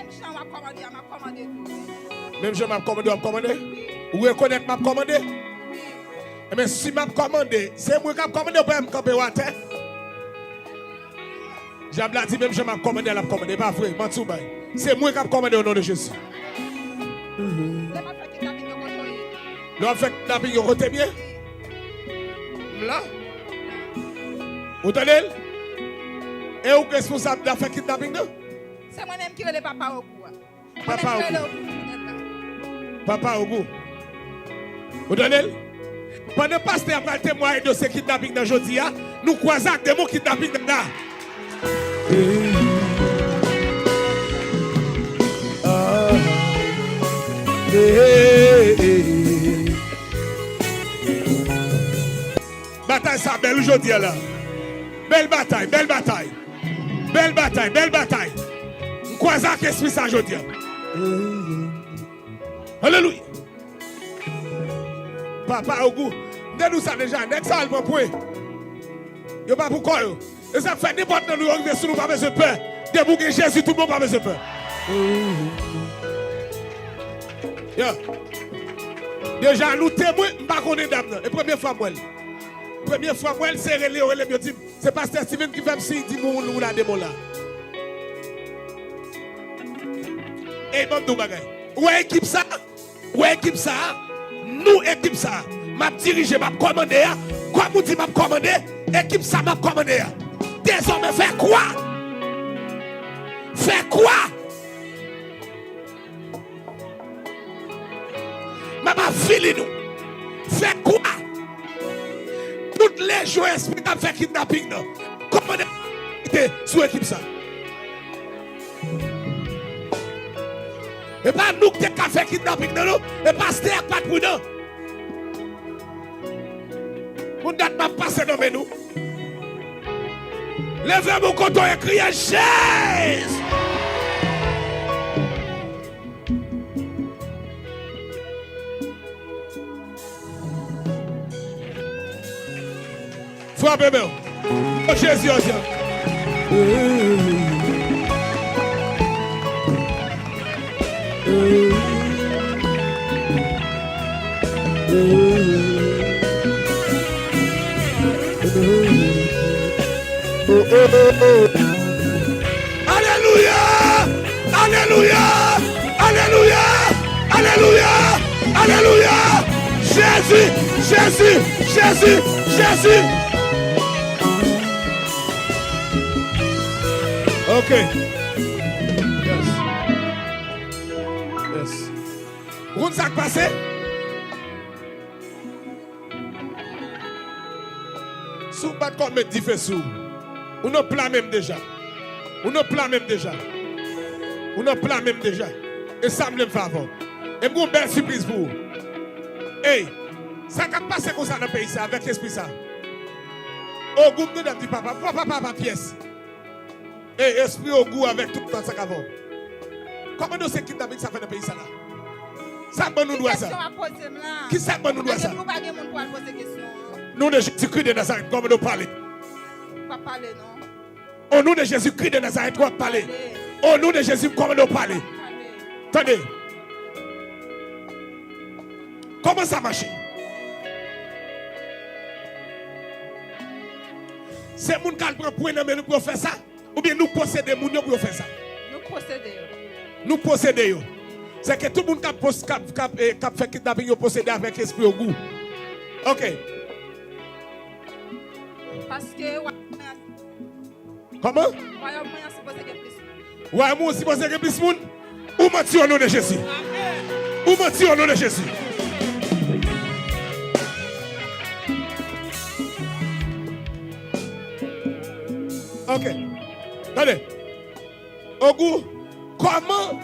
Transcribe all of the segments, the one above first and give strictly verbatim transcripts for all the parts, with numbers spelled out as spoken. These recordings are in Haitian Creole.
Jan w ap kòmande a, m ap kòmande tou. Menm jan m ap kòmande, w ap kòmande? Ou rekonèt m ap kòmande? Wi. Ebyen, si m ap kòmande, se mwen k ap kòmande, ou pa wè m kanpe w atè? Dyab la di, menm jan m ap kòmande a, l ap kòmande. E pa vre, manti w bay. Se mwen k ap kòmande o non de Jezi. Lè m ap fè kidnaping yo kote w ye? Lè w ap fè kidnaping yo kote m ye? M la. Ou tande l? E ou k responsab nan afè kidnaping nan? Se mwen menm ki rele papa Ogou a. Mwen menm ki rele Ogou Fidèl la. Papa Ogou. Ou tande l? Pandan pastè a pral temwaye dosye kidnaping nan jodi a, nou kwaze ak demon kidnaping nan la. Batay sa bèl wi jodi a la. Bèl batay, bèl batay. Bèl batay, bèl batay. M kwaze ak espri sa jodi a. Alelouya. Papa Ogou. M te di w sa deja. Nèg sa al pran pwen. Yo pa pou kò yo. E sa k fè nenpòt nan nou yo rive sou nou, pa bezwen pè. Depi w gen Jezi, tout bon, pa bezwen pè. Ya. Deja, nou temwen, m pa konnen dam nan. E premye fwa m wè l. Premye fwa m wè l, se rele yo rele m, yo di m, se pastè Steven ki fè m siy, di m ou la demon la. Ey, ban m di w bagay. Ou wè ekip sa? Ou wè ekip sa? Nou ekip sa. M ap dirije, m ap kòmande a. Kòm ou di m ap kòmande, ekip sa m ap kòmande a. Dezòmè, fè kwa? Fè kwa? M ap avili nou. Fè kwa? Tout lejyon espri k ap fè kidnaping nan. Kòmande sou ekip sa. E pa nou ki te ka fè kidnaping nan, non. E pastè a k pa t pridan. Moun dat m ap pase nan men nou. Leve men w kote w ye, kriye Jezi! Frape men w. O Jezi, o Jezi. Alelouya! Alelouya! Alelouya! Alelouya! Alelouya! Jezi! Jezi! Jezi! Jezi! Ok. Yes. Yes. Ou konn sa k pase? Si w bat kò w met dife sou ou, ou nan pla men m deja. Ou nan pla men m deja. Ou nan pla men m deja. E sa m vle m fè avè w. E m gen yon bèl sipriz pou ou. Ey, sa k ap pase konsa nan peyi sa avèk espri sa? Ogou m tande ap di papa. Papa, papa, pyès. Ey, espri Ogou avèk tout tan sa k avè w. Kòman dosye kidnaping sa fè nan peyi sa la? Sa k ban nou dwa sa? Ki kesyon w ap poze m la? Kisa k ban nou dwa sa? Paske nou pa gen moun pou al poze kesyon an. Non de Jezikri de Nazarèt, kòman w pale? M p ap pale non. O non de Jezikri de Nazarèt, w ap pale. O non de Jezi, m kòmande w pale. Tande. Kòman sa mache? Se moun k al pran pwen nan men nou pou yo fè sa? Oubyen nou posede moun yo pou yo fè sa? Nou posede yo. Nou posede yo. Sèke tout moun k ap pos-, k ap, k ap, eh, k ap fè kidnaping yo posede avèk espri Ogou. Ok. Paske Kòman? Wayòm mwen an sipoze gen plis moun. Wayòm ou sipoze gen plis moun? Ou manti o non de Jezi. Ou manti o non de Jezi. Ok. Tande. Ogou, kòman,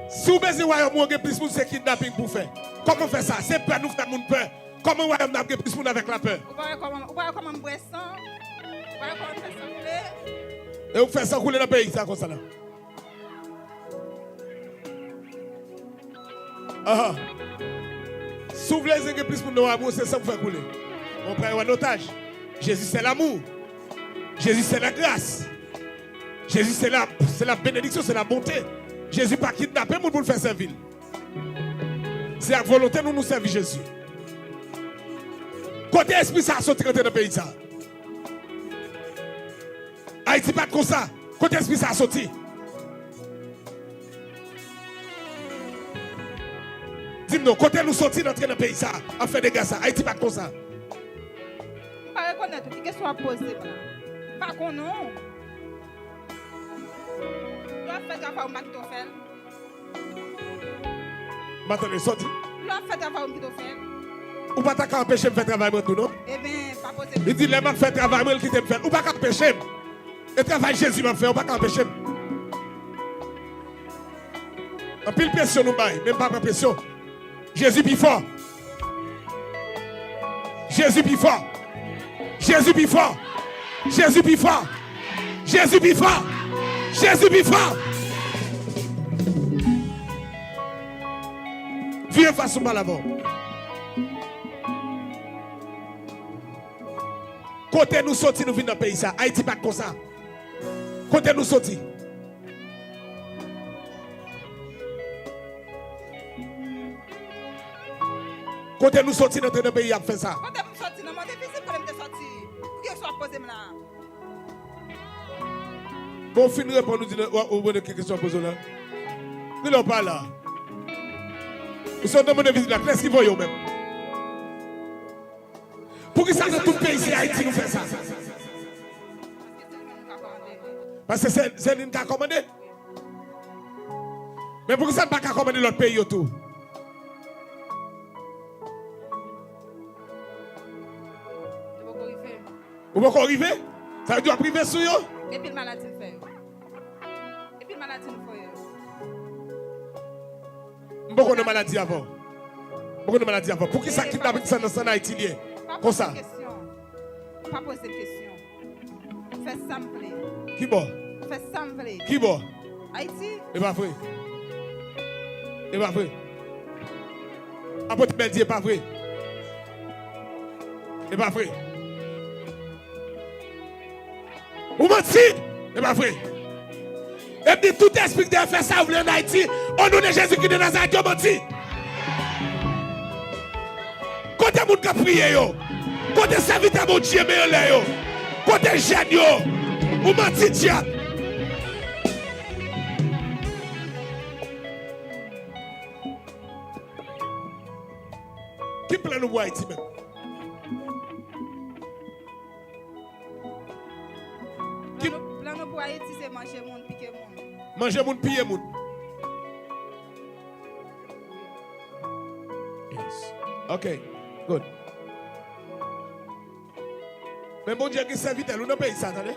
si w bezwen wayòm ou gen plis moun, se kidnaping pou w fè? Kòman fè sa? Se pè nou fè moun pè. Kòman wayòm nan ap gen plis moun avèk lapè? Ou pa wè kòman, ou pa wè kòman m bwè san? Ou pa wè kòman m fè san koule? E ou fè san koule nan peyi sa konsa la. Ahan. Si w vle gen plis moun nan wayòm ou, se san pou fè koule. Ou pran yo an otaj. Jezi se l'amour. Jezi se la grâce. Jezi se la, se la bénédiction, se la bonté. Jezi pa kidnape moun pou l fè sèvi l. Se ak volonte nou nou sèvi Jezi. Kote espri sa a soti rantre nan peyi sa a? Ayiti pa t konsa. Kote espri sa a soti? Di m non, kote nou soti n antre nan peyi sa a, ap fè dega sa? Ayiti pa t konsa. M pa rekonèt ou. Ki kesyon w ap poze m la? M pa konnen w. Lè w ap fè travay ou, m pa kite w fè l. M pa tande sa w di. Lè w ap fè travay ou, m kite w fè l. Ou pa ta ka anpeche m fè travay mwen tou, non? Eben, pa poze m kesyon. Li di, lè m ap fè travay mwen, l kite m fè l. Ou pa ka anpeche m. E travay Jezi m ap fè, ou pa ka anpeche m. Anpil presyon nou bay, men m pa pran presyon. Jezi pi fò. Jezi pi fò. Jezi pi fò. Jezi pi fò. Jezi pi fò. Jezi pi fò. Vire fas ou pale avè w. Kote nou soti, nou vin nan peyi sa? Ayiti pa t konsa. Kote nou soti? Kote nou soti n antre nan peyi ap fè sa? Kote m soti? Nan Mòn Envizib, kote m te soti? Ki kesyon w ap poze m la? Bon, w fin reponn, ou di, w ap, ou mande ki kesyon w ap poze w la? Kilè w pa la? Ou sot nan Mòn Envizib la, kilès ki voye w menm? Poukisa nan tout peyi se Ayiti nou fè sa? Paske se, se li n ka kòmande. Men poukisa n pa ka kòmande lòt peyi yo tou? Nou poko rive. Ou poko rive? Sa vle di w ap rive sou yo? Gen pil maladi n fè yo. Gen pil maladi n fè yo. M poko nan maladi avè w. M poko nan maladi avè w. Poukisa kidnaping sa nan, sa nan Ayiti li ye? Konsa. Pa poze m kesyon. Pa poze m kesyon. Fè sa m vle. Ki bò? Fè sa m vle. Ki bò? Ayiti. E pa vre. E pa vre. Apot Bèl di e pa vre. E pa vre. Ou manti. E pa vre. Epi tout espri ki te fè sa yo vle an Ayiti, o non de Jezi ki de Nazarèt, yo manti. Kote moun k ap priye yo? Kote sèvitè Bondye men anlè yo? Kote jèn yo? Ou manti dyab. Ki plan nou pou Ayiti menm? Ki plan nou, plan nou pou Ayiti se manje moun, pike moun. Manje moun, piye moun. Yes. Ok. Good. Men Bondye gen sèvitè l wi nan peyi sa, tande.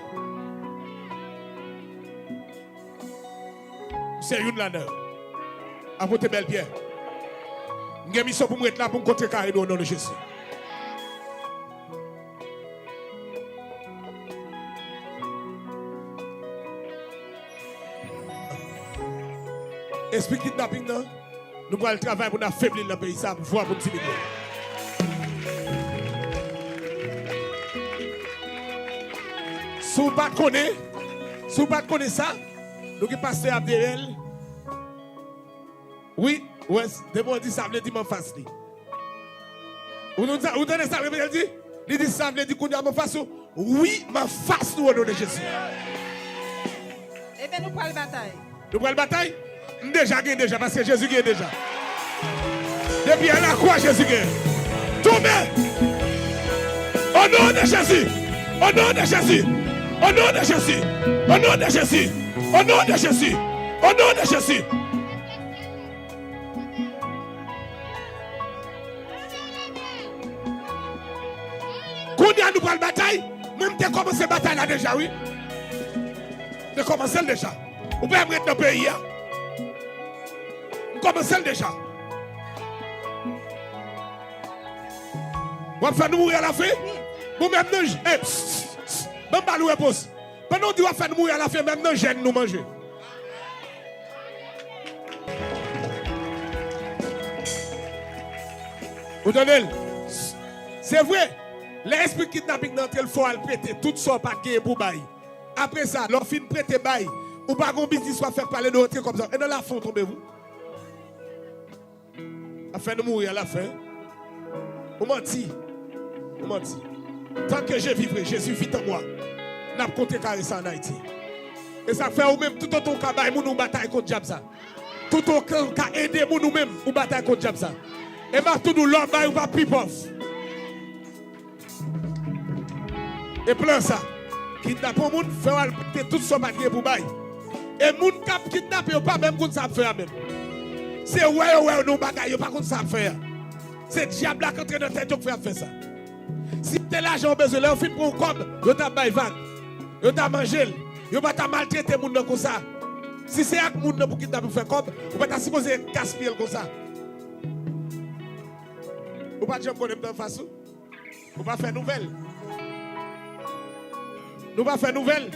M se youn ladan yo. Apote Bèl Pyè. M gen misyon pou m ret la pou m kontrekare nou o non de Jezi. Espri kidnaping nan, nou pral travay pou n afebli l nan peyi sa, pou vwa pou n diminye. Si w pa t konnen, si w pa t konnen sa, nou gen pastè ap dèyè l. Wi, wè, depi w di sa vle di m anfas li. Ou tande sa, ou tande sa, repete l di? Li di sa vle di kounye a m anfas ou. Wi, m anfas nou o non de Jezi. Ebyen, nou pral batay. Nou pral batay? M deja gen deja, paske Jezi gen deja. Depi a lakwa, Jezi gen. Tonbe! O non de Jezi! O non de Jezi! O non de Jezi! O non de Jezi! O non de Jezi! O non de Jezi! Kounye a nou pral batay. Mwen, m te kòmanse batay la deja, wi. M te kòmanse l deja. Ou pa wè m ret nan peyi a? M kòmanse l deja. W ap fè nou mouri alafen? Bon, menm nan j-, eh, pss, pss, pss. Ban m ba nou repons. Pandan w di w ap fè nou mouri alafen, menm nan jèn nou manje. Ou tande l? Se vre. Lè espri kidnaping nan antre l, fò w al prete tout sa w pa t genyen pou w bay. Apre sa, lè w fin prete bay, Ou pa gon biznis w ap fè k pale de rantre kòb sa. E nan lafen w tonbe, wi. Ap fè nou mouri alafen. Ou manti. Ou manti. Tant que je vivrai, Jésus vit en moi. N ap kontrekare sa ann Ayiti. E sa k fè ou menm, toutotan w ka bay moun, ou batay kont dyab sa. Toutotan w ka ede moun, ou menm, ou batay kont dyab sa. E m ap tou di w, lè w bay, ou p ap pipòv. E plan sa, kidnape yon moun, fè w al prete tout sa w pa t gen pou bay. E moun k ap kidnape yo pa menm konn sa y ap fè a menm. Se wè yo wè yo nan yon bagay, yo pa konn sa y ap fè a. Se dyab la k antre nan tèt yo k fè y ap fè sa. Si te lajan yo bezwen, lè yo fin pran yon kòb, yo t ap bay vag. Yo t ap manje l. Yo pa t ap maltrete moun nan konsa. Si se ak moun nan pou kidnape pou fè kòb, ou pa ta sipoze gaspiye l konsa. Ou pa t janm konnen m t anfas ou. Nou pa fè nouvèl. Nou pa fè nouvèl.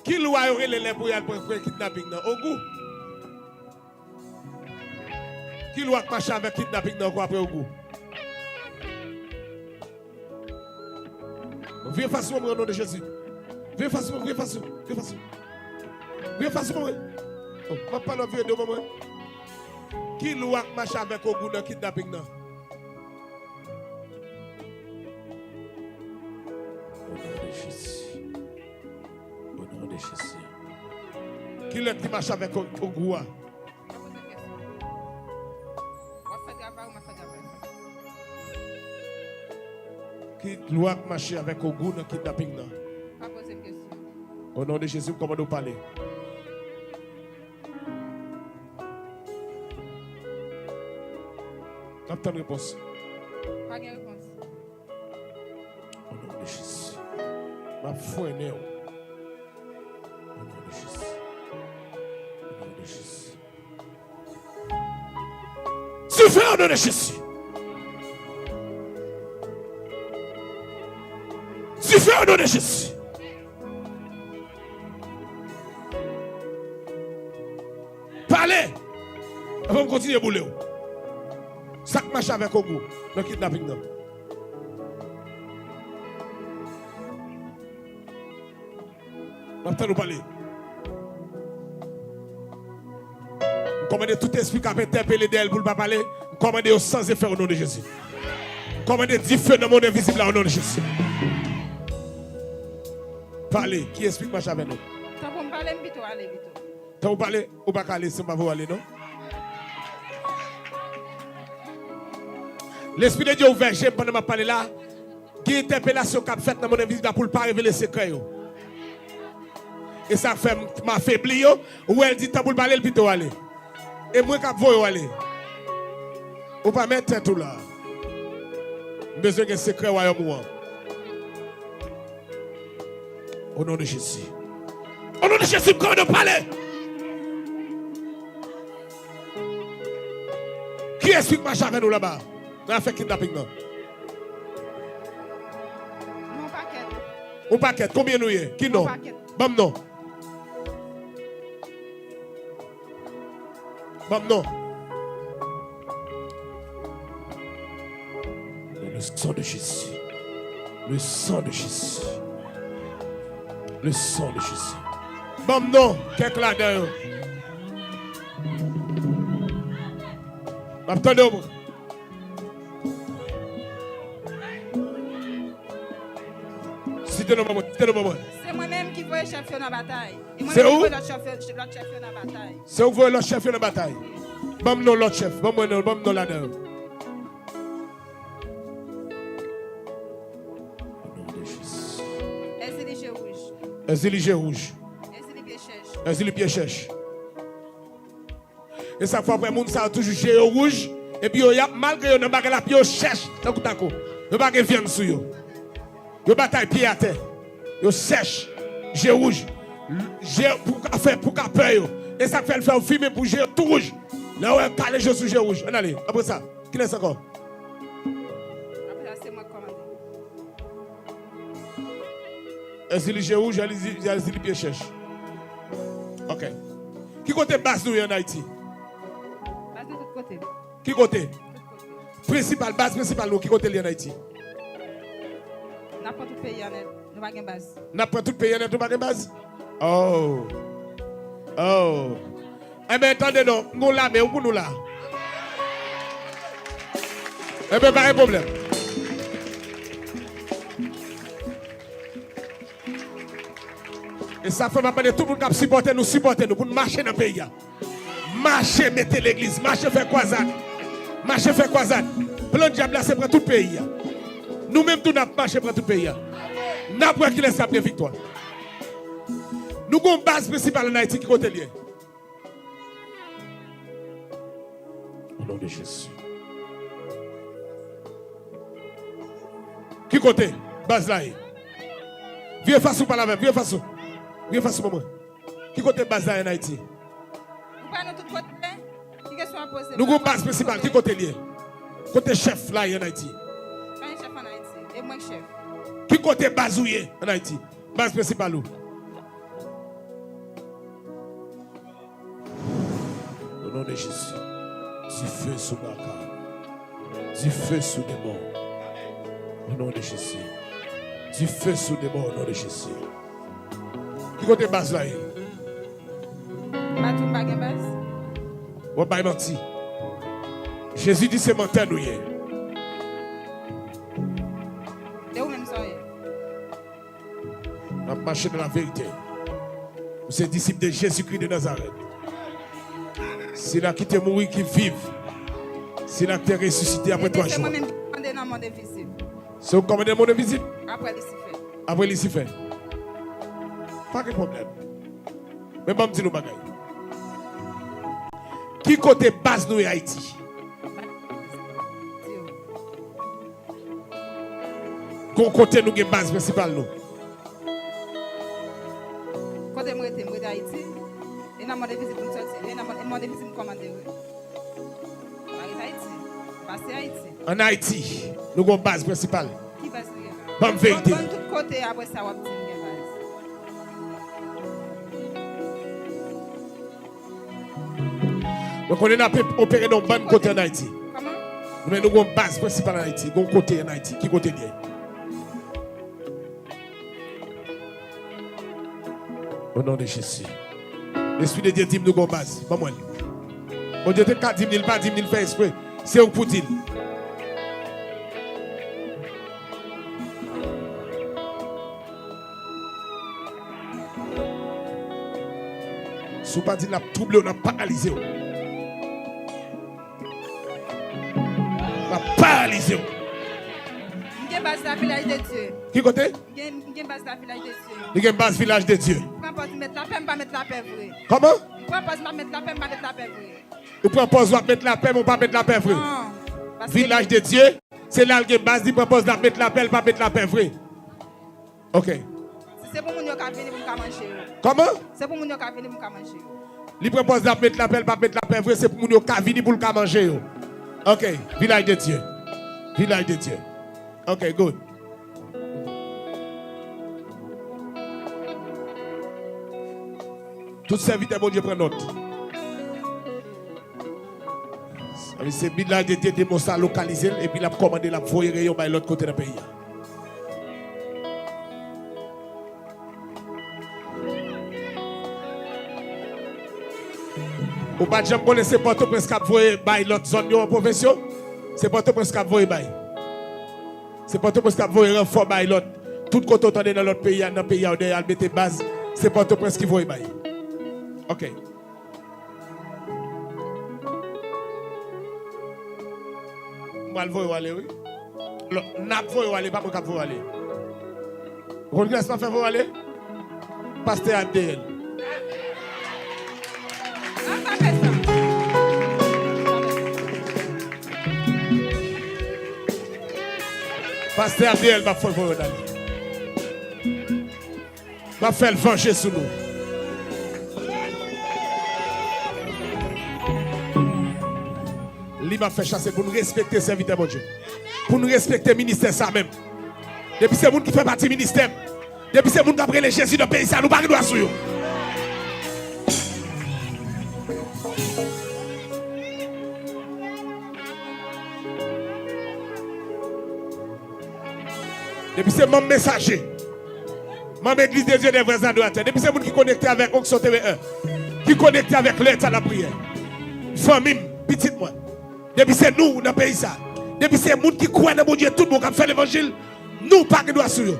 Ki lwa yo rele lè pou y al pran, pran kidnaping nan? Ogou. Ki lwa k mache avèk kidnaping nan ankò apre Ogou? Vire fas ou ban mwen, o non de Jezi. Vire fas ou, vire fas ou, vire fas ou. Vire fas ou ban mwen. Oh, m ap pale w ap vire do ban mwen. Ki lwa k mache avèk Ogou nan kidnaping nan? O non de Jezi. O non de Jezi. Ki lèt ki mache avèk Ogou a? Pa poze kesyon. W ap fè travay ou m ap fè travay. Ki lwa k mache avèk Ogou nan kidnaping nan? Pa poze m kesyon. O non de Jezi, m kòmande w pale. N ap tann repons. Pa gen repons. O non de Jezi. M ap frennen w. O non de Jezi. O non de Jezi. Dife o non de Jezi. Dife o non de Jezi. Pale! Anvan m kontinye boule w. Sa k mache avèk Ogou nan kidnaping nan? M ap tann ou pale. M kòmande tout espri k ap entèpele dèyè l pou l pa pale. M kòmande yo san efè o non de Jezi. M kòmande dife nan mond envizib la o non de Jezi. Pale, ki espri k mache avè nou? Tanpri m pale, m pito ale pito. Tanpri w pale, ou pa ka ale san m pa voye w ale non. Lespri de Dye ouvè je m pandan m ap pale la. Gen entèpelasyon k ap fèt nan mond envizib la pou l pa revele sekrè yo. E sa k fè m, m afebli yo. Ou wè l di tanpri l pale, l pito ale. E mwen k ap voye w ale. Ou pa mèt tèt ou la. M bezwen gen sekrè wayòm ou an. O non de Jezi. O non de Jezi, m kòmande w pale. Ki espri k mache avè nou laba? Nan afè kidnaping nan. Yon pakèt. Yon pakèt. Konbyen nou ye? Ki non? Yon pakèt. Ban m non. Ban m non. Le sang de Jésus. Le sang de Jésus. Le sang de Jésus. Ban m non. Kèk ladan yo. M ap tande w. Site non ban mwen, site non ban mwen. Se mwen menm ki voye chèf yo nan batay. E mwen menm ki voye lòt chèf yo, lòt chèf yo nan batay. Se ou k voye lòt chèf yo nan batay. Ban m non lòt chèf. Ban mwen non, ban m non ladan yo. O non de Jezi. Èzili je wouj. Èzili je wouj. Èzili pye chèch. Èzili pye chèch. E sa k fè w ap wè moun sa yo toujou je yo wouj, epi yo, y ap, malgre yo nan bagay la, pye yo chèch, tankou tako. Yo pa gen vyann sou yo. Yo batay pye atè. Yo chèch. Je wouj. Je pou ka fè, pou ka pè yo. E sa k fè l fè yo fimen pou je yo tou wouj. Lè w wè kale je sou je wouj. Ann ale. Apre sa, kilès ankò? Apre sa, se mwen k kòmande. Èzili je wouj, Èzili, Èzili pye chèch. Ok. Ki kote baz nou ye ann Ayiti? Baz nou tout kote. Ki kote? Tout kote. Prensipal, baz prensipal nou, ki kote l ye ann Ayiti? N ap pran tout peyi an nèt. Nou pa gen baz. N ap pran tout peyi an nèt, nou pa gen baz? Oh. Oh. Enben, tande non, m gon lame, ou pou nou la. Enben, pa gen pwoblèm. E sa fè m ap mande tout moun k ap sipòte nou, sipòte nou pou n mache nan peyi a. Mache mete legliz, mache fè kwazad. Mache fè kwazad. Plan dyab la se pran tout peyi a. Nou menm tou n ap mache pran tout peyi a. N ap wè kilès k ap gen viktwa. Nou gon baz prensipal ann Ayiti, ki kote l ye? O non de Jezi. Ki kote baz la ye? Vire fas ou pale avè m, vire fas ou. Vire fas ou ban mwen. Ki kote baz la ye ann Ayiti? Ou pa nan tout kote? Ki kesyon w ap poze m? Nou gon baz prensipal, ki kote l ye? Kote chèf la ye ann Ayiti? Pa gen chèf ann Ayiti. E mwen k chèf. Ki kote baz ou ye ann Ayiti? Baz prensipal ou? Au nom de Jésus. Du feu sou Baka. Du feu sou demon. Au nom de Jésus. Du feu sou demon, au nom de Jésus. Ki kote baz la ye? M pa di w m pa gen baz. W ap bay manti. Jezi di se mantè nou ye. E ou menm sa w ye? N ap mache nan laverite. Nou se disip de Jezikri de Nazarèt. Sila ki te mouri, ki viv. Sila ki te resisite apre twa jou. Se mwen menm ki kòmande nan mond envizib. Se ou k kòmande nan mond envizib? Apre Lisifè. Apre Lisifè. Pa gen pwoblèm. Men ban m di nou bagay. Ki kote baz nou ye Ayiti? Gon kote nou gen baz prensipal nou? Kote m rete, m rete Ayiti. E nan mond envizib m sòti, e nan mond, e mond envizib m kòmande, wi. M pa rete Ayiti. M pase Ayiti. Ann Ayiti, nou gon baz prensipal. Ki baz nou gen la? Ban m verite. Ban m tout kote, apre sa w ap di m gen baz. Mwen konnen n ap opere nan yon bann kote ann Ayiti. Kòman? Men nou gon baz prensipal ann Ayiti, gon kote ann Ayiti. Ki kote l ye? Au nom de Jésus. Lespri de Dye di m nou gon baz. Ban mwen l. Bondye te ka di m li, l pa di m li, l fè espre. Se ou k pou di l. Si w pa di l, l ap twouble w, l ap paralize w. L ap paralize w. M gen baz la, Vilaj de Dye. Ki kote? M gen, m gen baz la, Vilaj de Dye. Li gen baz Vilaj de Dye. M pran pòz m met lapè, m pa met lapè vre. Kòman? M pran pòz m ap met lapè, m pa met lapè vre. Ou pran pòz w ap met lapè, men w pa met lapè vre. Non. Paske Vilaj de Dye, se la l gen baz, li pran pòz l ap met lapè, l pa met lapè vre. Ok. Si se pou moun yo ka vini pou m ka manje yo. Kòman? Se pou moun yo ka vini pou m ka manje yo. Li pran pòz l ap met lapè, l p ap met lapè vre, se pou moun yo ka vini pou l ka manje yo. Ok, Vilaj de Dye. Vilaj de Dye. Ok, good. Tout sèvitè Bondye pran nòt. Sa vle di se Vilaj de Dye, demon sa lokalize l, epi l ap kòmande, l ap voye reyon bay lòt kote nan peyi a. Ou pa t janm konnen se Pòtoprens k ap voye bay lòt zòn yo an pwovens yo? Se Pòtoprens k ap voye bay. Se Pòtoprens k ap voye ranfò bay lòt. Tout kote w tande nan lòt peyi a, nan peyi a, w dèyè al mete baz, se Pòtoprens ki voye bay. Ok. M pral voye w ale, wi. Alò, n ap voye w ale, pa mwen k ap voye w ale. Ou konn kilès m ap fè voye w ale? Pastè Abdeel. Pastè Abdeel m ap fè voye w ale. M ap fè l vanje sou nou. Li m ap fè chase pou n respekte sèvitè Bondye. Pou n respekte ministè sa menm. Depi se moun ki fè pati ministè m, depi se moun k ap rele Jezi nan peyi sa, nou pa gen dwa sou yo. Depi Se manm Mesaje. Manm Église de Dieu des Vrais Adorateurs. Depi se moun ki konekte avèk onksyon T V un, ki konekte avèk lè ta lapriyè. Fanmi m, pitit mwen. Depi se nou nan peyi sa. Depi se moun ki kwè nan Bondye tout bon k ap fè levanjil, nou pa gen dwa sou yo.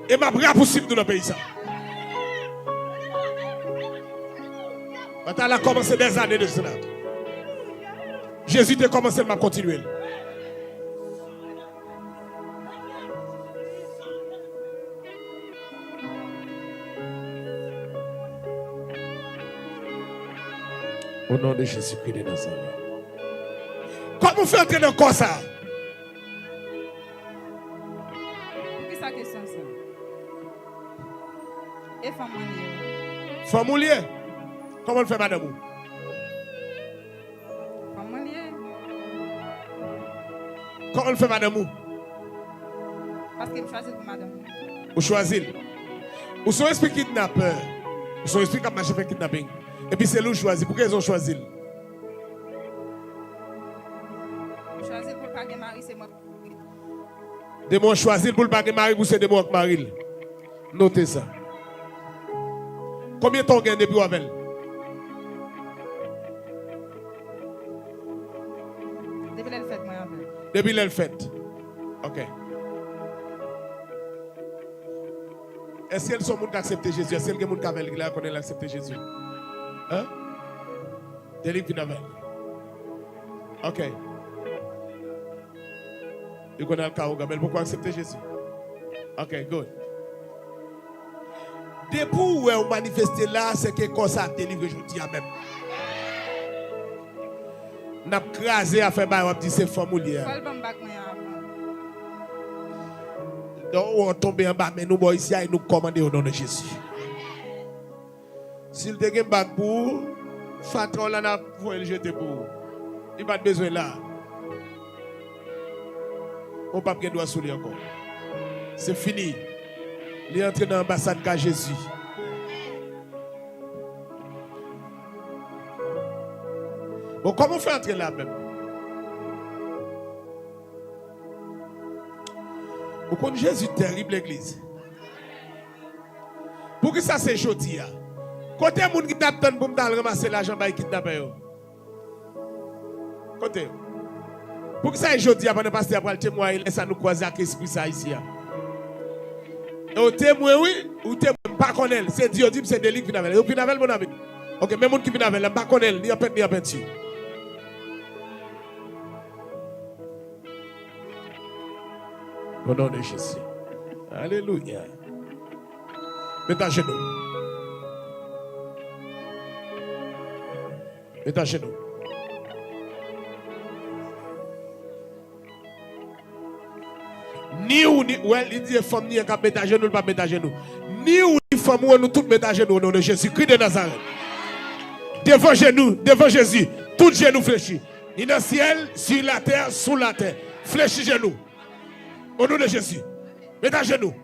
E m ap rapousiv nou nan peyi sa. Batay la kòmanse dèzane de sela. Jezi te kòmanse l, m ap kontinye l. O non de Jezikri de Nazarèt. Kòman w fè antre nan kò sa a? Poukisa kesyon sa? E fanm mwen li ye. Fanm ou li ye? Kòman l fè madanm ou? Fanm mwen li ye. Kòman l fè madanm ou? Paske m chwazi l pou madanm mwen. Ou chwazi l. Ou se yon espri kidnapè. Ou se yon espri k ap mache fè kidnaping. Epi se li w chwazi. Pou ki rezon w chwazi l? M chwazi l pou l pa gen mari, se mwen. Demon an chwazi l pou l pa gen mari, pou se demon an k mari l. Note sa. Konbyen tan w gen depi w avè l? Depi lè l fèt, mwen avè l. Depi lè l fèt. Ok. Èske l se yon moun k aksepte Jezi? Èske l gen moun k avè l ki la konnen l aksepte Jezi? Hein? Delik vin avè l. Ok. Li konn al ka ougan, men l poko aksepte Jezi. Ok, good. Depi w wè w manifeste la, se ke kò sa ap delivre jodi a menm. N ap kraze afè bagay w ap di se fanm ou li ye a. Fò l ban m bag mwen an avan. Donk, w tonbe anba men nou bò isi a e nou kòmande o non de Jezi. Si l te gen bag pou ou, fatra w la n ap voye l jete pou ou. Li pa t bezwen la. Ou p ap gen dwa sou li ankò. Se fini. Li antre nan anbasad ka Jezi. Bon, kòman w fè antre la menm? Ou konn Jezi terib, legliz. Poukisa se jodi a? Kote moun ki t ap tann pou m t al ranmase lajan bay kidnapè yo? Kote yo? Poukisa e jodi a pandan pastè a pral temwaye, lè sa nou kwaze ak espri sa isi a? E yo temwen wi, ou temwen, m pa konnen l. Se di yo di m se Deli k vin avè l. Yo k vin avè l, mon ami. Ok, men moun ki vin avè l la, m pa konnen l, ni an pent, ni an penti. O non de Jezi. Alelouya. Met ajenou. Met ajenou. Ni ou, ni, wè, li di e fanm ni an k ap met ajenou, li p ap met ajenou. Ni ou, ni fanm ou an, nou tout met ajenou, o non de Jezi Kris de Nazarèt. Devan jenou, devan Jezi, tout jenou flechi. Ni nan syèl, si latè, sou latè. Flechi jenou. O non de Jezi. Met ajenou.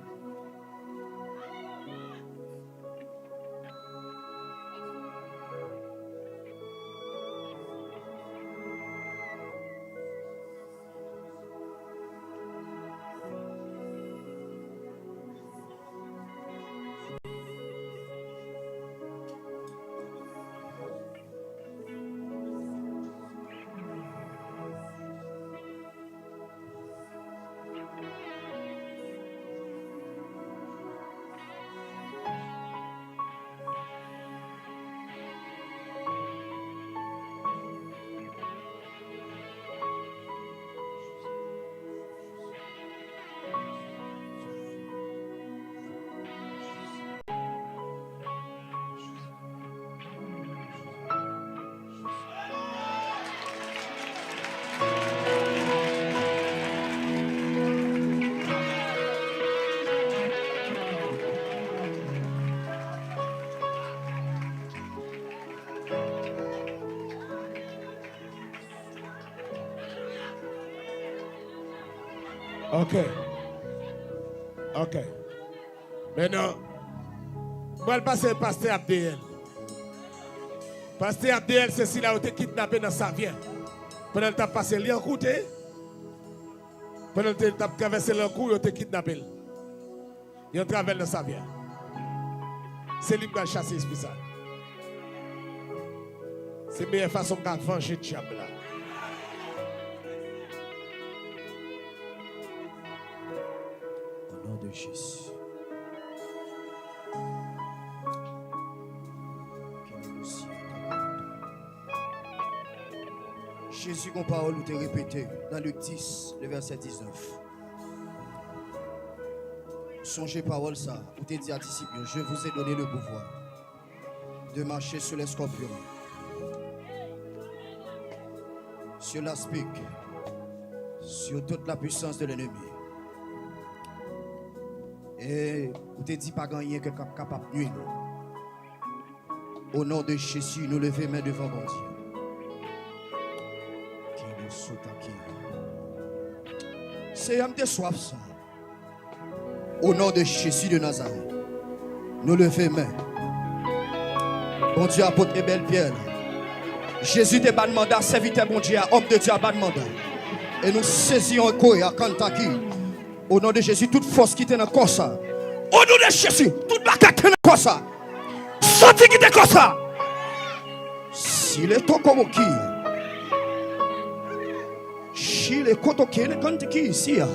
Ok. Mentnan, m pral pase pastè Abdeel. Pastè Abdeel se sila yo te kidnape nan Savyen. Pandan l t ap pase, li an koute. Pandan l te, t ap travèse Lankou, yo te kidnape l. Yo antrave l nan Savyen. Se li k pral chase espri sa. Se meyè fason m ka vanje dyab la. Au nom de Jésus. Jezi gon pawòl ou te repete nan Lik dis, le vèsè diznèf. Sonje pawòl sa, ou te di a disip yo, "Je vous ai donné le pouvoir de marcher sur les scorpions, sur l'aspic, sur toute la puissance de l'ennemi." E ou te di pa gen anyen ke k ap kapab nui nou. O non de Jezi, nou leve men devan Bondye. Ki nou sot aki. Seyè, m te swaf sa. O non de Jezi de Nazarèt, nou leve men. Bondye apot Ebèl Pyè la. Jezi te ban manda, sèvitè Bondye a, òm de Dye a ban manda. E nou sezi yon koya kantaki. O non de Jezi, tout fòs ki te nan kò sa. O non de Jezi, tout bagay ki te nan kò sa. Soti kite kò sa. Si le toko boki. Chile koto kele kante ki isi a.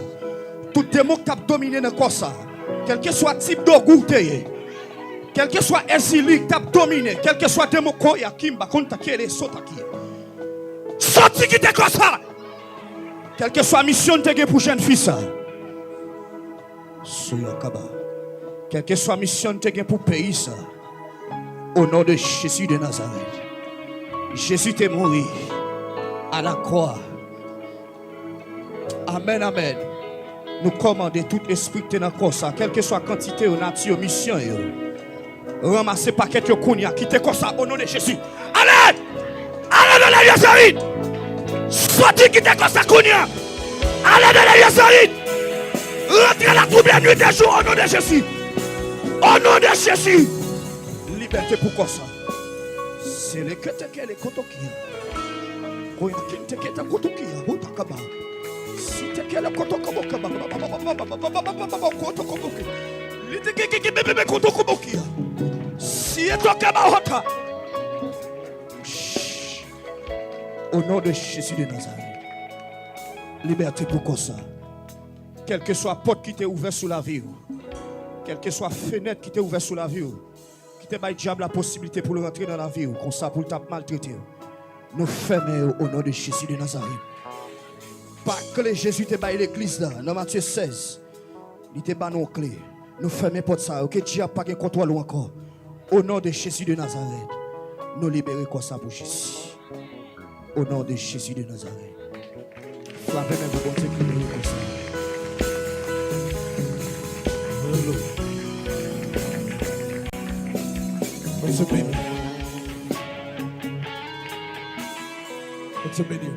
Tout demon ki t ap domine nan kò sa. Kèlkeswa tip dogou te ye. Kèlkeswa ezili ki t ap domine. Kèlkeswa demon koya kimba konta kele sota ki. Soti kite kò sa. Kèlkeswa misyon n te gen pou jèn fi sa. Souyakaba. Kèlkeswa misyon n te gen pou peyi sa, o non de Jezi de Nazarèt. Jezi te mouri a la kwa. Amèn, amèn. Nou kòmande tout espri ki te nan kò sa, kèlkeswa kantite yo, nati yo, misyon yo. Ranmase pakèt yo kounye a. Kite kò sa, o non de Jezi. Ale! Ale nan lè Nazaret! Soti kite kò sa kounye a! Ale nan lè Nazaret! Rantre la twouble nwit e jou, o non de Jezi! O non de Jezi! Libète pou kò sa. Se le ke te ke le koto ki. Koya kin te ke ta koto ki a, o ta kaba. Si te ke le koto kobo kaba, koto kobo ki. Li te ke ke ke bebe koto kobo ki a. Si e to kaba hota. O non de Jezi de Nazarèt. Libète pou kò sa. Kèlkeswa pòt ki te ouvè sou lavi w, kèlkeswa fenèt ki te ouvè sou lavi w, ki te bay dyab la posiblite pou l rantre nan lavi w, konsa pou l t ap maltrete w, nou fèmen yo o non de Jezi de Nazarèt. Pa kle Jezi te bay legliz la nan Matye sèz. Li te ban nou yon kle. Nou fèmen pòt sa yo. Ke dyab pa gen kontwòl ou ankò. O non de Jezi de Nazarèt, nou libere kò sa pou Jezi. O non de Jezi de Nazarèt. Frape men pou Bondye ki libere kò sa. Alelouya. Bondye beni. Bondye beni.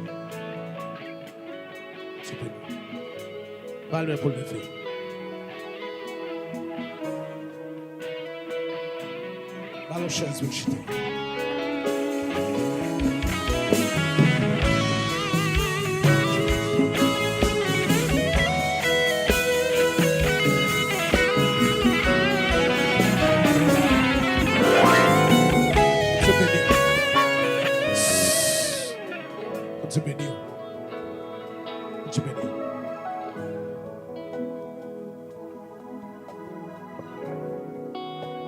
Bondye beni. Ba l men pou l leve. Ba l yon chèz pou l chita. Bondye beni. Bondye beni. Bondye beni.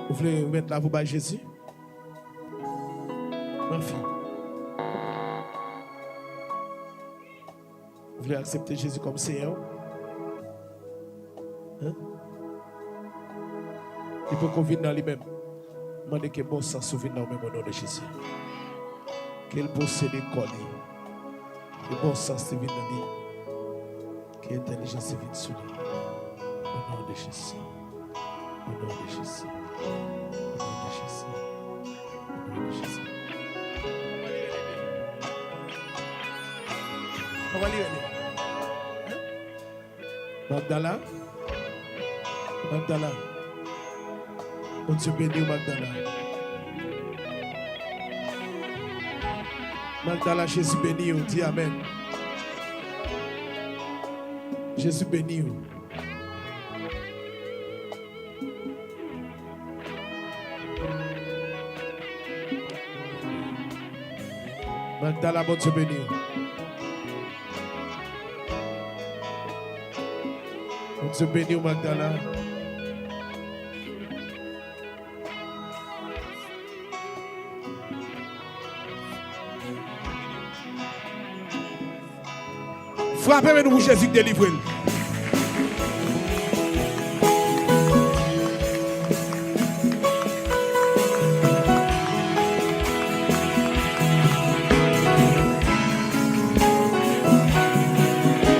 Ou vle remèt lavi w bay Jezi? Anfen. Ou vle aksepte Jezi kòm Seyè w? Hein? Li poko vin nan li menm. Mande ke bon sans ou vin nan ou menm o non de Jezi. Ke l posede kò li. Ke bon sans li vin nan li. Ke entèlijans li vin sou li. O non de Jezi. O non de Jezi. O non de Jezi. O non de Jezi. Kòman li rele? Hein? Magdala? Magdala. Bondye beni w, Magdala. Magdala, Jezi beni w, di amèn. Jezi beni w. Magdala, Bondye beni w. Bondye beni w, Magdala. Frape men nou pou Jezi k delivre l.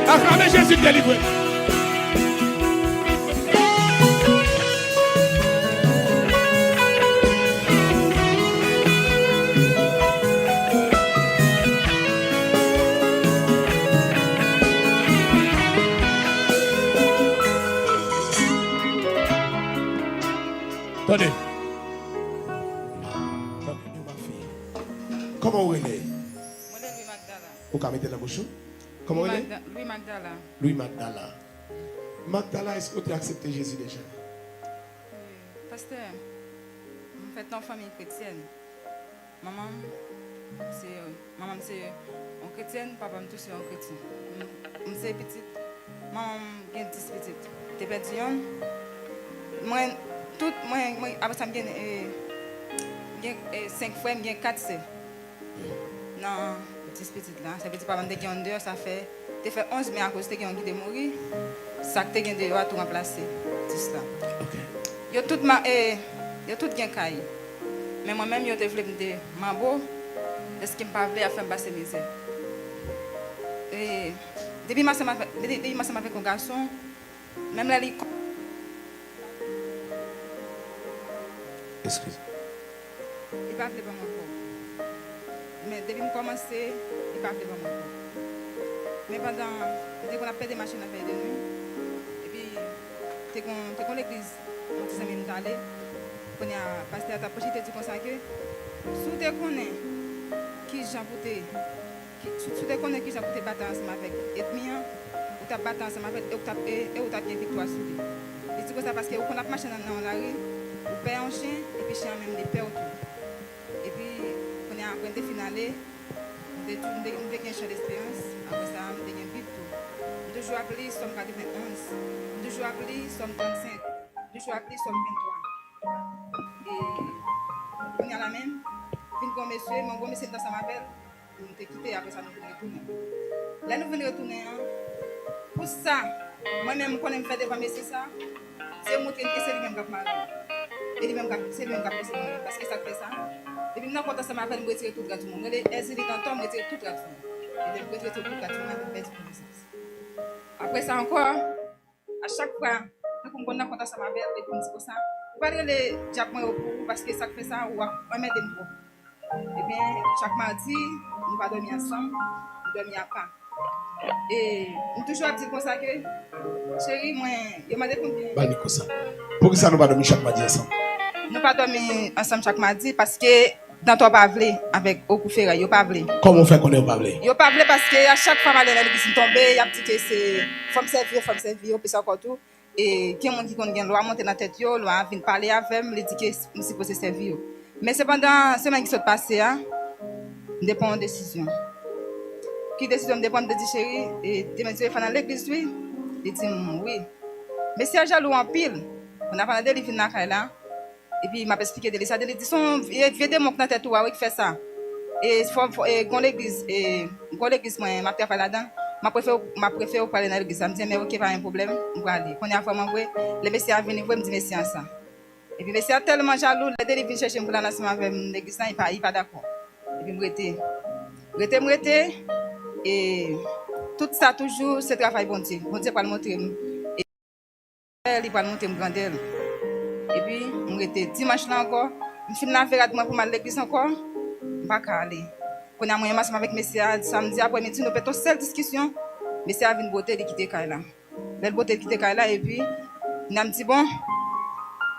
Aklame Jezi k delivre l. Tande. Tande, ma fille. Kòman w rele? Mwen rele Louis Magdala. Ou ka mete nan bouch ou? Kòman w rele? Louis Magda-, Louis Magdala. Louis Magdala. Magdala, èske w te aksepte Jezi deja? Wi, pastè, m fèt nan yon fanmi kretyèn. Manman m se, manman m se yon kretyèn, papa m tou se yon kretyen. M, m se pitit, manman m gen dis pitit. Te pèdi yonn. Mwen, tout, mwen, mwen, apre sa, m gen, eh, m gen, eh, senk frè, m gen kat sè. Nan dis pitit la, sa vle di papa m te gen yonn deyò, sa fè, te fè onz, men akoz te gen yonn ki te mouri, sa k te gen deyò a tou ranplase dis la. Ok. Yo tout ma-, eh, yo tout gen kay. Men mwen menm, yo te vle m te manbo, dèske m pa vle y ap fè m pase mizè. E depi m ansanm avè-, depi, depi m ansanm avèk yon gason, menm lè li ko-, Eskize. Li pa vle ban mwen kò. Men depi m kòmanse, li pa vle ban mwen kò. Men pandan m te konn ap pede mache nan Pèyè de Nwi, epi te gon, te gon legliz yon ti zanmi m t ale. Kounye a, pastè a t ap preche, te di konsa ke si w te konnen kijan pou te, ki, si, si w te konnen kijan pou te batay ansanm avèk ènmi an, ou t ap batay ansanm avè l e ou t ap, e, e ou t ap gen viktwa sou li. Li di konsa paske ou konn ap mache nan, nan yon lari, ou pè yon chen, epi chen an menm li pè w tou. Epi, kounye a, apre m te fin ale, m te, m te, m te gen chan desperans, apre sa, m te gen Bib tou. M toujou ap li Sòm katrevenn onz, m toujou ap li Sòm trannsenk, m toujou ap li Sòm venntwa. E kounye a la menm, vin gon mesye, men gon mesye m t ansanm avè l, nou te kite, apre sa nou vin retounen. Lè nou vin retounen an, pou sa, mwen menm m konnen m fè devan mesye sa, se montre m ke se li menm k ap mare m. E li menm k ap, se li menm k ap posede mwen. Paske sa k fè sa, depi m nan kont ansanm avè l, m retire tout rad sou mwen. M rele Èzili Dantò, m retire tout rad sou mwen. E lè m retire tout rad sou mwen, m pèdi konesans. Apre sa ankò, a chak fwa, tankou m konn nan kont ansanm avè l, epi m di konsa, ou pral rele dyab mwen yo pou ou, paske sa k fè sa, w ap anmède m twòp. Ebyen, chak madi, nou pa dòmi ansanm, nou dòmi apa. E m toujou ap di l konsa ke, cheri, mwen, yo mande konbyen. Ba l mikwo sa. Poukisa nou pa dòmi chak madi ansanm? Nou pa dòmi ansanm chak madi, paske Dantò pa vle avèk Ogou Feray, yo pa vle. Kòman w fè konnen yo pa vle? Yo pa vle paske a chak fwa m ale nan legliz m tonbe, y ap di ke se fò m sèvi yo, fò m sèvi yo, plis ankò tou. E gen moun ki konn gen lwa monte nan tèt yo, lwa a vin pale avè m, li di ke m sipoze sèvi yo. Men sepandan, semèn ki sot pase a, m te pran yon desizyon. Ki desizyon m te pran? M te di, cheri, e, demen Dye fè nan legliz wi. Li di m, wi. Mesye a jalou anpil. Kounye a pandan de li vin lakay la, epi m ap esplike de li sa, de li di se yon vye, vye demon k nan tèt ou a wi k fè sa. E fò, fò, e gon legliz, e gon legliz mwen, m ap travay ladan. M ap prefere, m ap prefere w prale nan legliz la. M di, men oke, pa gen pwoblèm, m prale. Kounye a vrèman vre, lè mesye a vini vre, m di mesye a sa. Epi mesye a tèlman jalou, lè de li vin chèche m pou l al ansanm avè m legliz la, li pa, li pa dakò. Epi m rete. Rete, m rete. E tout sa toujou, se travay Bondye. Bondye pral montre m. Li pral montre m grandè l. Epi, m rete dimanch la ankò. M fin lave rad mwen pou m al legliz ankò. M pa ka ale. Kounye a, mwen menm ansanm avèk mesye a, samdi aprèmidi, nou pete yon sèl diskisyon. Mesye a vin bwote, li kite kay la. Lè l bwote, li kite kay la, epi, kounye a m di, bon,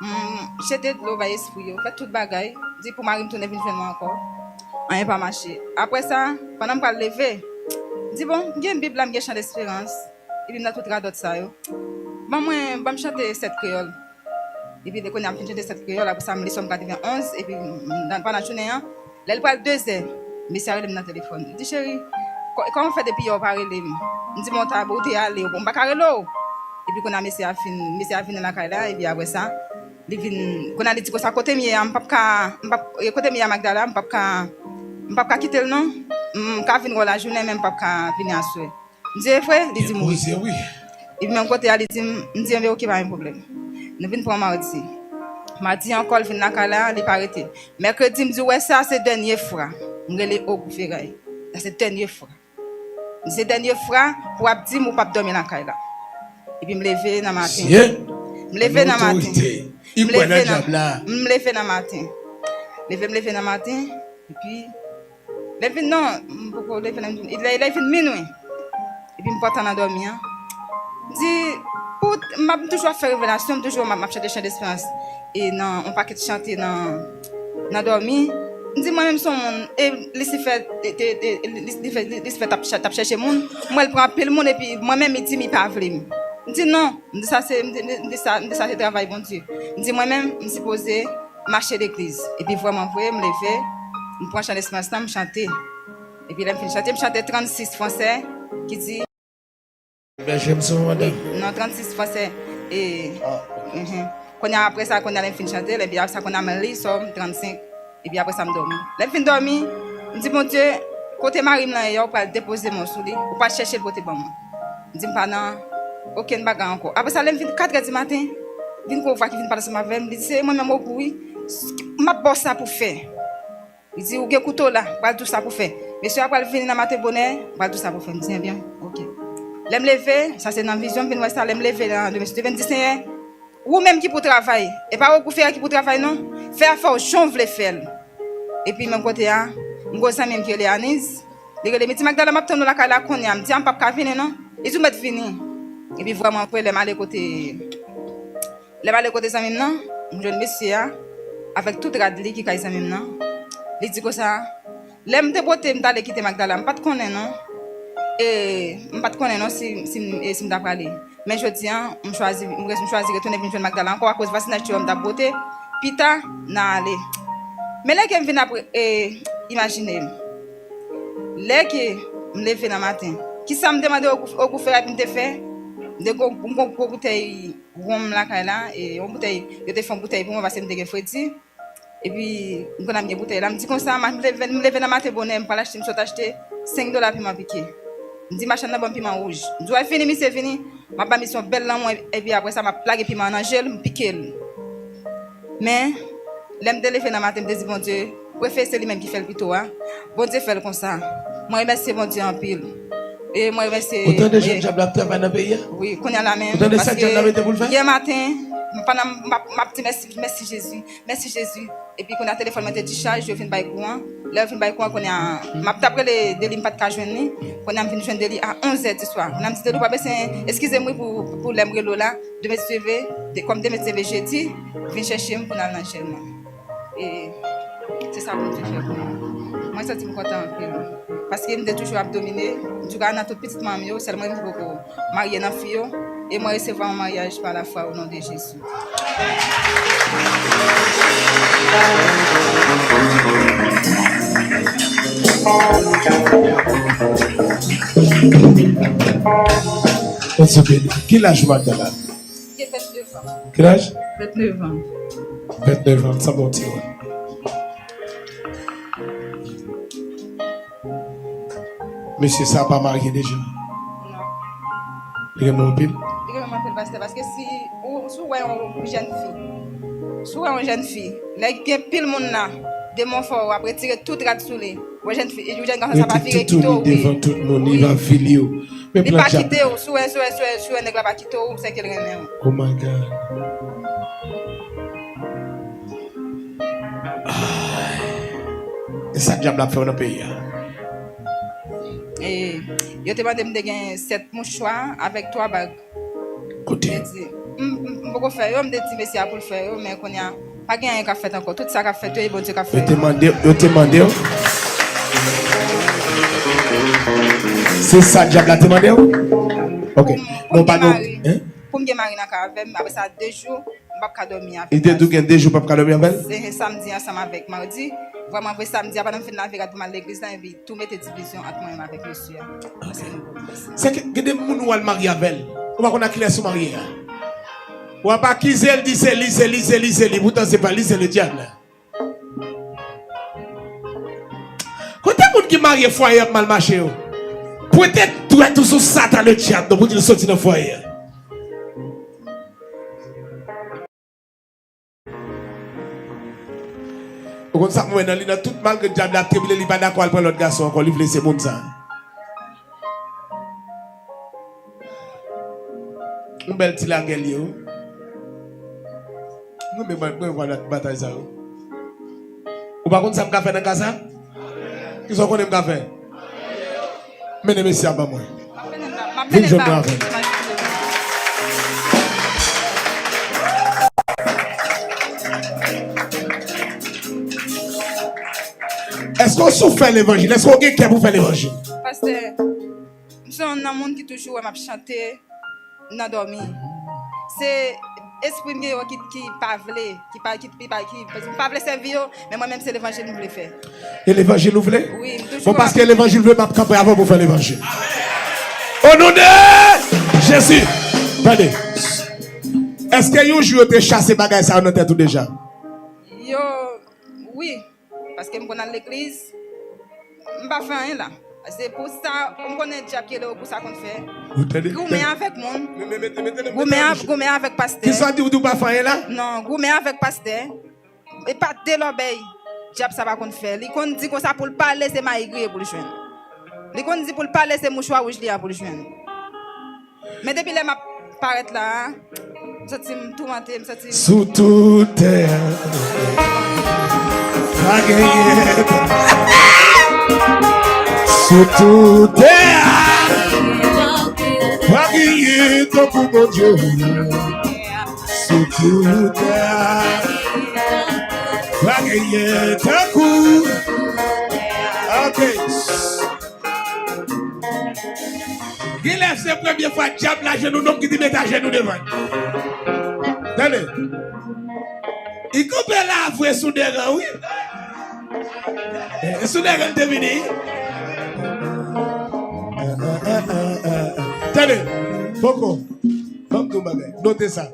m jete dlo bay espri yo, fè tout bagay, di pou mari m tounen vin jwenn mwen ankò. Anyen pa mache. Apre sa, pandan m pral leve, m di, "Bon, m gen Bib la, m gen Chan Desperans, epi m nan tout radòt sa yo. Ban mwen, ban m chante sèt kreyòl." Epi kounye a m fin chante sèt kreyòl, apre sa m li Sòm katrevenn onz, epi m, m, pandan jounen an, lè l pral de zè, mesye a rele m nan telefòn. Li di, "Cheri, kò-, kòman w fè depi yè w pa rele m?" M di, "Bon, ta, ou te ale, ou pa ka rele w." Epi kounye a mesye a fin, mesye a vin nan lakay la, epi apre sa, li vin, kounye a li di konsa, "Kote m ye a, m p ap ka, m p ap, e, kote m ye a, Magdala, m p ap ka, m p ap ka kite l non. M ka vin wè w lajounen, men m p ap ka vini aswè." M di, "E vre?" Li di m, "Wi." Epi menm kote a, li di m, m di, "Enben, oke, pa gen pwoblèm." Nou vin pran madi. Madi ankò, l vin lakay la, li pa rete. Mèkredi, m di, "Ou wè sa, se dènye fwa." M rele Ogou Feray. "Sa se dènye fwa." M di, "Se dènye fwa pou w ap di m ou p ap dòmi lakay la." Epi m leve nan maten. M leve nan maten. M leve nan, m leve nan maten. Leve, m leve nan maten. Epi, lè vin, non, m poko leve, lè, lè, lè vin minwi. Epi m pòtan nan dòmi an. M di, pou, m ap toujou ap fè revelasyon, m toujou m ap, m ap chante Chan Desperans. E nan yon pakèt chante nan, nan dòmi. M di, mwen menm se yon moun, e Lisifè, te, te, te, Lis-, Lisifè, Lisifè t ap cha-, t ap chèche moun. M wè l pran anpil moun, epi mwen menm, li di m li pa vle m. M di, non. M di, sa se, m di, m di, m di sa, m di, sa se travay Bondye. M di, mwen menm, m sipoze mache legliz. Epi vrèman vre, m leve, m pran Chan Desperans lan, m chante. Epi lè m fin chante, m chante trannsis fransè ki di, Bèje m sou yon dam. Non, trannsis fransè. E, mhm. Kounye a, apre sa, kounye a, lè m fin chante, epi apre sa, kounye a, m li Sòm trannsenk. Epi apre sa, m dòmi. Lè m fin dòmi, m di, "Bondye, kote mari m lan ye a, ou pral depoze mò sou li, ou pral chèche l pote ban mwen." M di, "M pa nan okenn bagay ankò." Apre sa, lè m vin katrè di maten, vin gen yon vwa ki vin pale ansanm avè m, li di, "Se mwen menm Ogou wi, m ap ba w sa pou w fè." Li di, "Ou gen kouto la, pral di w sa pou w fè. Mesye a pral vini nan maten bonè, pral di w sa pou w fè." M di, "Ebyen, oke." Lè m leve, sa se nan vizyon m vin wè sa, lè m leve nan demen, Senyè, ou menm ki pou travay. E pa Ogou Feray ki pou travay non. Fè afè w jan w vle fè l. Epi menm kote a, m gon zanmi m ki rele Aniz. Li rele m, li di, "Magdala, m ap tann ou lakay la kounye a." M di, "A, m p ap ka vini non." Li di, "Ou mèt vini." Epi vrèman vre, lè m ale kote, lè m ale kote zanmi m nan, m jwenn mesye a avèk tout rad li ki kay zanmi m nan. Li di konsa, lè m te pote, m t ale kite Magdala, m pa t konnen non. E m pa t konnen non si, si, e si m ta prale. Men jodi a, m chwazi, m res-, m chwazi retounen vin jwenn Magdala ankò akoz vwazinaj ti wè m t ap bwote. Pita, n a ale. Men lè ke m vin apre, e, imajine m. Lè ke m leve nan maten, kisa m te mande Ogou, Ogou Feray pou m te fè? M te gon, m gon gwo boutèy wonm lakay la, e yon boutèy, yo te fè yon boutèy pou mwen paske m te gen fredi. Epi, m konn ap gen boutèy la. M di konsa, m leve, m leve nan maten bonè, m pral achte, m sot achte senk dola piman pike. M di machann nan ban m piman wouj. M di, "Wè, vini, misye, vini." M ap ba misye yon bèl lanmou, epi apre sa, m ap lage piman an nan je l, m pike l. Men, lè m te leve nan maten, m te di Bondye, prefe se li menm ki fè l pito a. Bondye fè l konsa. Mwen remèsye Bondye anpil. E mwen remèsye. Ou tande jan dyab la ap travay nan peyi a? Wi, kounye a la menm. Ou tande sa dyab la mete pou l fè? Yè maten, pandan m ap, m ap di mèsi, mèsi Jezi, mèsi Jezi. Epi kounye a telefòn mwen te dichaj, yo vin bay kouran. Lè yo vin bay kouran, kounye a, m ap t ap rele Deli, m pa t ka jwenn li. Kounye a, m vin jwenn Deli a onz è di swa. Kounye a, m di Deli, ou pa bezwen eskize m wi pou, pou lè m rele w la. Demen si Dye vle, de, kòm demen si Dye vle jedi, vin chèche m pou n al nan jèn nan. E se sa Bondye fè pou mwen. Mwen santi m kontan anpil. Paske m te toujou ap domine. Antouka, nan tout pitit manman m yo, sèl mwen ki poko marye nan fi yo. E mwen resevwa yon maryaj pa lafwa o non de Jezi. Bondye beni. Ki laj ou, Magdala? Gen vennde zan. Ki laj? Vennde zan. Vennde zan, sa bon ti moun. Mesye sa pa marye deja? Non. Li renmen w anpil? Li renmen m anpil, pastè, paske si ou, si w wè yon jèn fi, si w wè yon jèn fi, lè gen pil moun la, demen fò, w ap retire tout rad sou li. Yon jèn fi, yon jèn gason sa pa vire kite w, wi. Devan tout moun, li va vili w. Li pa kite w, si w wè, si w wè, si w wè, si w wè nèg la pa kite w, se ke l renmen w. Oh my God. Ay. E sa dyab la ap fè w nan peyi a? E, yo te mande m te gen sèt mouchwa avèk twa bag. Kote? M te di, m, m, m poko fè yo, m te di mesye a pou l fè yo, men kounye a, pa gen anyen k ap fèt ankò. Tout sa k ap fèt yo, e Bondye k ap fè yo. Yo te mande, yo te mande w? Se sa dyab la te mande w? Ok. Non, pa non. Pou m gen mari nan kay avè m, apre sa, de jou, m p ap ka dòmi avè l. Li te di w gen de jou w p ap ka dòmi avè l? Se samdi ansanm avèk madi. Vrèman vre, samdi a, pandan m fin lave rad pou m al legliz la, epi tou mete divizyon ant mwen menm avèk mesye a. Ok. Se ke gen de moun ou al marye avè l, ou pa konn ak kilès ou marye a. W ap akize l, di se li, se li, se li, se li, poutan se pa li, se ledyab la. Kote moun ki marye fwaye ap mal mache yo? Pwente dwèt ou sou Satan ledyab non pou di l soti nan fwaye a. Ou konn sa m wè nan li nan tout malgre dyab la ap tribile li pa dakò al pran lòt gason ankò li vle se moun sa. Yon bèl ti lagè l ye wi. Mwen renmen mwen renmen batay sa yo. Ou pa konn sa m ka fè nan ka sa? Kisa w konnen m ka fè? Mennen mesye a ban mwen. Vin jwenn mwen avè l. Èske w sou fè levanjil? Èske w gen kè pou fè levanjil? Pastè, m se yon nan moun ki toujou wè m ap chante nan dòmi. Se espri m gen yo ki, ki pa vle, ki pa, ki, ki pa, ki, ki pa vle sèvi yo, men mwen menm se levanjil m vle fè. E levanjil ou vle? Wi, m toujou. Bon, paske levanjil vle, m ap kanpe avè w pou fè levanjil. O non de Jezi! Tande. Èske yon jou yo te chase bagay sa yo nan tèt ou deja? Yo, wi. Paske m konn al legliz, m pa fè anyen la. Se pou sa, m konnen dyab ki rele w pou sa konn fè. Goumen avèk moun. Goumen, goumen avèk pastè. Kisa w di w di w pa fè anyen la? Non, goumen avèk pastè. E pa de lòbèy dyab sa pa konn fè. Li konn di konsa pou l pale, se mayi griye pou l jwenn. Li konn di pou l pale, se mouchwa wouj li a pou l jwenn. Men depi lè m ap parèt la a, m santi m toumante, m santi m. Sou tout tè a, pa genyen. Sou tout tè a, pa genyen tankou Bondye. Sou tout tè a, pa genyen tankou. Ok. Genlè se premye fwa dyab la jwenn yon nonm ki di mete ajenou devan l. Tande. Li kanpe la vre sou de ran wi. E sou de ran l te vini. Tande. Poko. Ban m di w bagay. Note sa.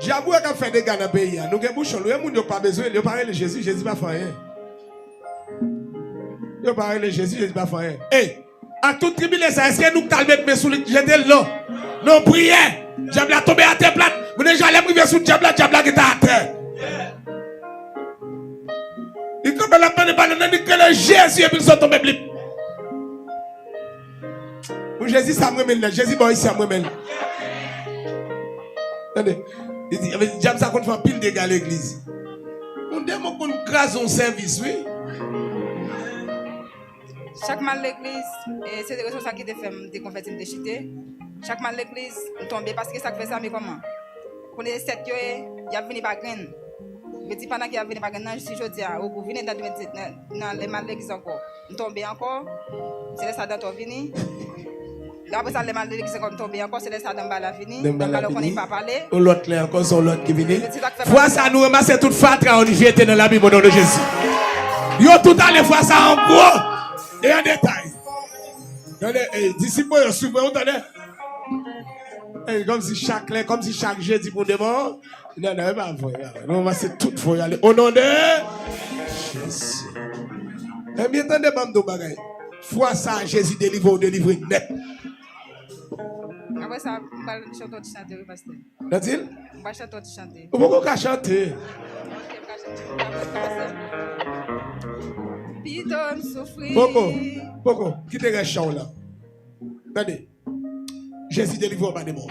Dyab ou wè k ap fè dega nan peyi a. Nou gen bouchon, nou gen moun yo pa bezwen l, yo pa rele Jezi, Jezi pa fè anyen. Yo pa rele Jezi, Jezi pa fè anyen. Ey, ak tout tribile sa, èske nou k t al met men sou li, jete l? Non. Non, priyè. Dyab la tonbe atè plat. Mwen deja lè m rive sou dyab la, dyab la gentan atè. Li kanpe l ap mande padon, nan li k rele Jezi epi l sot tonbe blip. Pou Jezi sa m renmen l nèt. Jezi bò isi a m renmen l. Tande. Li di, dyab sa konn fè anpil dega legliz. Yon demon konn kraze yon sèvis wi. Chak m al legliz, e, se rezon sa ki te fè m te konvèti, m te chite. Chak m al legliz, m tonbe. Paske sa k fè sa, men kòman? Kounye sèt yo ye, y ap vini pa grenn. Yo di pandan ke y ap vini pa grenn nan, si jodi a, ou vini nan, nan, nan lè m al legliz ankò, m tonbe ankò, se lè sa dantò vini. Lè apre sa, lè m al legliz ankò, m tonbe ankò, se lè sa danbala vini. Danbala konnen pa pale. Yon lòt lè ankò, se yon lòt ki vini. Fwa sa, nou ranmase tout fatra yo, nou jete nan labim, o non de Jezi. Yo tout ale fwa sa an gwo e an detay. Tande, ey, disip mwen yo, swiv mwen, ou tande? Ey, kòmsi chak lè, kòmsi chak jedi pou demon. Non, non, e pa vre, e pa vre. Nou ranmase tout fwa yo ale. O non de Jezi. Ebyen, tande, ban m di w bagay. Fwa sa a, Jezi delivre w, delivre nèt. Apre sa, m pral chante yon ti chante, wi, pastè. Nan di l? M pa chante yon ti chante. Ou poko ka chante. Ok, m ka chante. M pa ka chante. Pito m soufri. Poko, poko. Kite rès chan w lan. Tande. Jezi delivre w pa demon.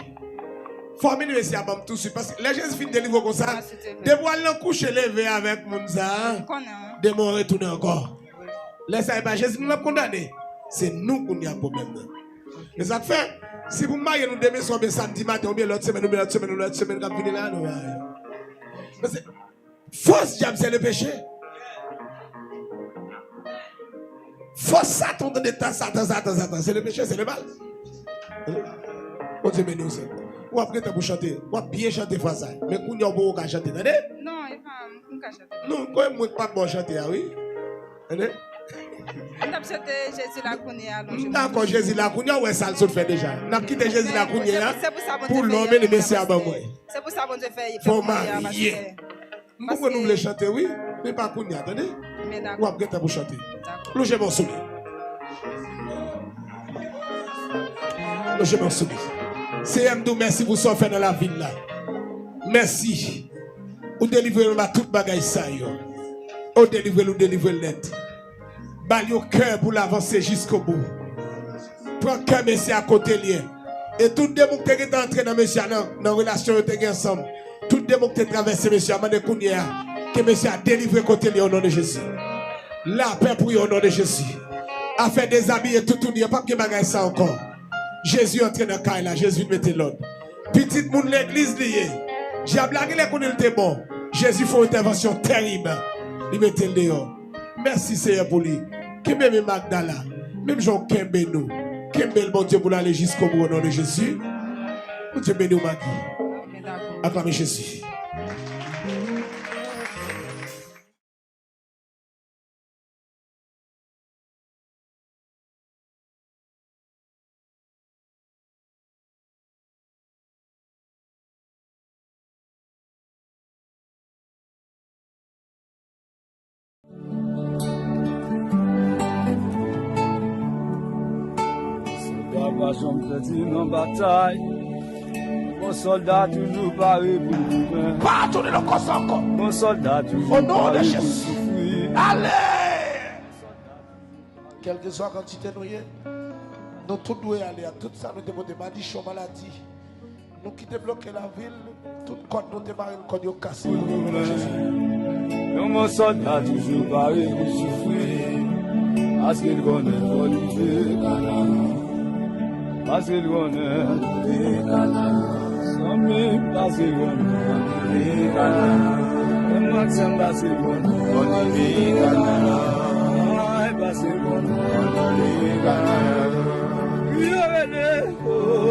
Fòmil mesye a ban m tousuit. Paske lè Jezi fin delivre w konsa, depi w al nan kouche leve avèk moun sa a, demon an retounen ankò. Lè sa a, e pa Jezi nou l ap kondane. Se nou kounye a pwoblèm nan. E sa k fè, si pou m marye nou demen swa oubyen samdi maten oubyen lòt semèn oubyen lòt semèn oubyen lòt semèn k ap vini la, nou marye. Paske fòs dyab se le peche. Fòs Satan, tande, tan Satan, Satan, Satan. Se le peche, se le mal. Bondye beni w, sè. W ap gentan pou chante. W ap byen chante fwa sa. Men kounye a w poko ka chante, tande? Non, e pa m, m ka chante. Non, kwè mwen k p ap ba w chante a, wi. Tande? M t ap chante Jezi la kounye a, non, m dakò, Jezi la kounye a, w wè sa l sot fè deja. N ap kite Jezi la kounye a pou lòm e mesye a ban mwen. Se pou sa Bondye fè. Fò marye. M konprann nou vle chante, wi. Men pa kounye a, tande? W ap gentan pou chante. Lonje men w sou li. Lonje men w sou li. Senyè, m di w mèsi pou sa w fè nan lavi l la. Mèsi. Ou delivre l anba tout bagay sa yo. Ou delivre l, ou delivre l nèt. Ba l yon kè pou l avanse jiskobou. Pran kè mesye a kote l ye. E tout demon ki te gentan antre nan mesye a, nan, nan relasyon yo te gen ansanm, tout demon ki te travèse mesye a, mande kounye a, ke mesye a delivre kote l ye, o non de Jezi. Lapè pou yo, o non de Jezi. Afè dezabiye toutouni an, p ap gen bagay sa ankò. Jezi antre nan kay la, Jezi vin mete lòd. Pitit moun legliz li ye. Dyab la genlè konnen l te bon. Jezi fè yon entèvansyon tèrib. Li mete l deyò. Mèsi, Senyè, pou li. Kenbe men Magda la. Menm jan w kenbe nou. Kenbe l, Bondye, pou l ale jiskobou, o non de Jezi. Bondye beni w, Magi. Aklame Jezi. Sòlda pa janm pèdi nan batay. Bon sòlda toujou pare pou goumen. Pa tounen nan kò sa ankò. Bon sòlda toujou pare pou soufri. Ale! Kèlkeswa kantite nou ye, nou tout dwe ale ak tout sa nou te pote, madichon, maladi. Nou ki te bloke lavi l, tout kòd nou te mare l, kòd yo kase. Yon bon sòlda toujou pare pou soufri, paske l konnen fò li rive Kanan. Paske l konnen fò li rive Kanan. Zanmi, paske l konnen fò li rive Kanan. Menm mwen, sè m, paske l konnen fò li rive Kanan. Ay, paske l konnen fò li rive Kanan. Yo rele, oh.